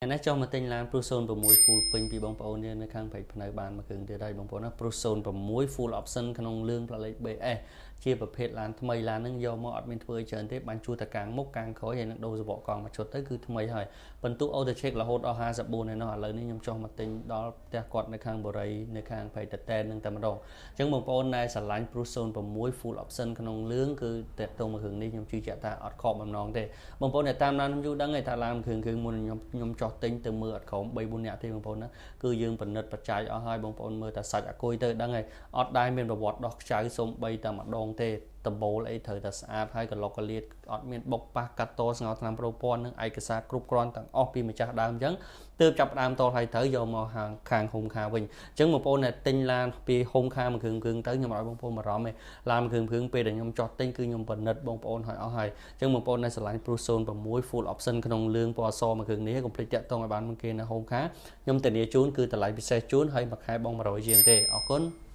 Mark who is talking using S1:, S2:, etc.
S1: ថ្ងៃនេះចុះមកទិញឡាន Prius 06 full ពេញពីបងប្អូនយើងនៅខាងព្រែកភ្នៅបានមួយគ្រឿងទៀតហើយបងប្អូនណា។ Prius 06 full option ក្នុងលឿងផ្លាកលេខ BS ជាប្រភេទឡានថ្មី។ ឡានហ្នឹងយកមកអត់មានធ្វើអីច្រើនទេ បានជួតែកាំងមុខកាំងក្រោយ ហើយនឹងដូរសបកកង់មួយឈុតទៅគឺថ្មីហើយ។ បន្ទុក auto check រហូតដល់54ឯណោះ។ ឥឡូវនេះខ្ញុំចុះមកទិញដល់ផ្ទះគាត់នៅខាងបូរី នៅខាងព្រែកតតែននឹងតែម្ដង។ អញ្ចឹងបងប្អូនដែលស្រឡាញ់ Prius 06 full option ក្នុងលឿង គឺតាក់ទងមកគ្រឿងនេះ ខ្ញុំជឿជាក់ថាអត់ខកបំណងទេ។ បងប្អូនដែលតាមដានខ្ញុំយូរដឹងហើយថាឡានគ្រឿងមុនខ្ញុំចោះទិញទៅមើលអត់ក្រោម3 4នាក់ទេបងប្អូនណា គឺយើងពិនិត្យបច្ច័យអស់ហើយ។ បងប្អូនមើលតែសាច់អាគុយទៅដឹងហើយ អត់ដែលមានប្រវត្តិដោះខ្ចៅសំបីតែម្ដងទេ។ ដំបូលអីត្រូវតែស្អាត ហើយកឡុកកលៀតអត់មានបុកប៉ះកាត់តស្ងោថ្នាំប្រូពន់ និងឯកសារគ្រប់គ្រាន់ទាំងអស់ពីម្ចាស់ដើម អញ្ចឹងទើបចាប់ដើមតឲ្យត្រូវយកមកខាងហុំខាវិញ។ អញ្ចឹងបងប្អូនដែលទិញឡានពីហុំខាមួយគ្រឿងគ្រឿងទៅ ខ្ញុំឲ្យបងប្អូនបារម្ភទេ ឡានមួយគ្រឿងគ្រឿងពេលដែលខ្ញុំចោះទិញ គឺខ្ញុំពិនិត្យបងប្អូនឲ្យអស់ហើយ។ អញ្ចឹងបងប្អូនដែលស្រឡាញ់ Prius 06 full option ក្នុងលឿងពណ៌សមួយគ្រឿងនេះ កុំភ្លេចតាក់ទងឲ្យបានមុនគេនៅហុំខា។ ខ្ញុំធានាជូនគឺតម្លៃពិសេសជូន ហើយមួយខែបង100ជាងទេ។ អរគុណ។